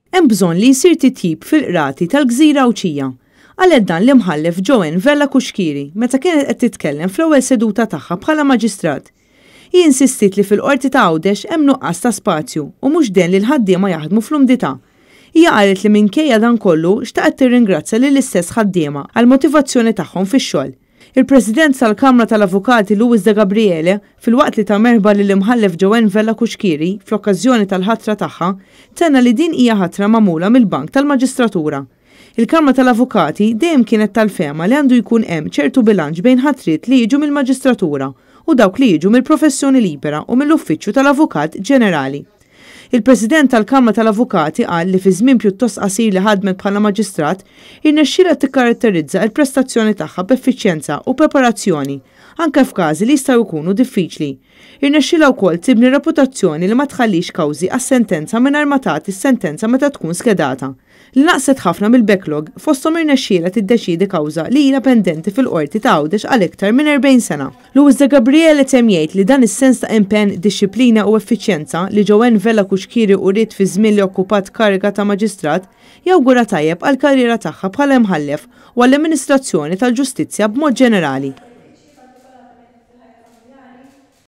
Hemm bżonn li jsir titjib fil-qrati tal-gżira Għawdxija. Qalet dan l-Imħallef Joanne Vella Cuschieri meta kienet qed titkellem fl-ewwel seduta tagħha bħala Maġistrat. Hi insistiet li fil-Qorti ta' Għawdex hemm nuqqas ta' spazju u mhux den li l-ħaddiema jaħdmu fl-umdità. Hija qalet li minkejja dan kollu xtaqet tirringrazzja lill-istess ħaddiema għall-motivazzjoni tagħhom fix-xogħol. Il-President tal-Kamra tal-Avukati Louis De Gabriele, filwaqt li ta merħba lill-Imħallef Joanne Vella Cuschieri fl-okkażjoni tal-ħatra tagħha, tenna li din hija ħatra magħmula mill-bank tal-Maġistratura. Il-Kamra tal-Avukati dejjem kienet tal-fehma li għandu jkun hemm ċertu bilanċ bejn ħatriet li jiġu mill-Maġistratura u dawk li jiġu mill-professjoni libera u mill-Uffiċċju tal-Avukat Ġenerali. Il-President tal-Kamra tal-Avukati qal li fi żmien pjuttost qasir li ħadmet bħala Maġistrat, irnexxielha tikkaratterizza l-prestazzjoni tagħha b'effiċjenza u preparazzjoni, anke f'każi li jistgħu jkunu diffiċli. Irnexxielha wkoll tibni reputazzjoni li ma tħallix kawżi għas-sentenza mingħajr ma tagħti s-sentenza meta tkun skedata. Li naqset ħafna mill-backlog, fosthom irnexxielha tiddeċiedi kawża li ilha pendenti fil-Qorti ta' Għawdex għal iktar minn 40 sena. Louis De Gabriele temm jgħid li dan is-sens ta' impenn, dixxiplina u effiċjenza li Joanne Vella Cuschieri uriet fiż-żmien li okkupat kariga ta' Maġistrat, jawgura tajjeb għall-karriera tagħha bħala Imħallef u għall-amministrazzjoni tal-ġustizzja b'mod ġenerali.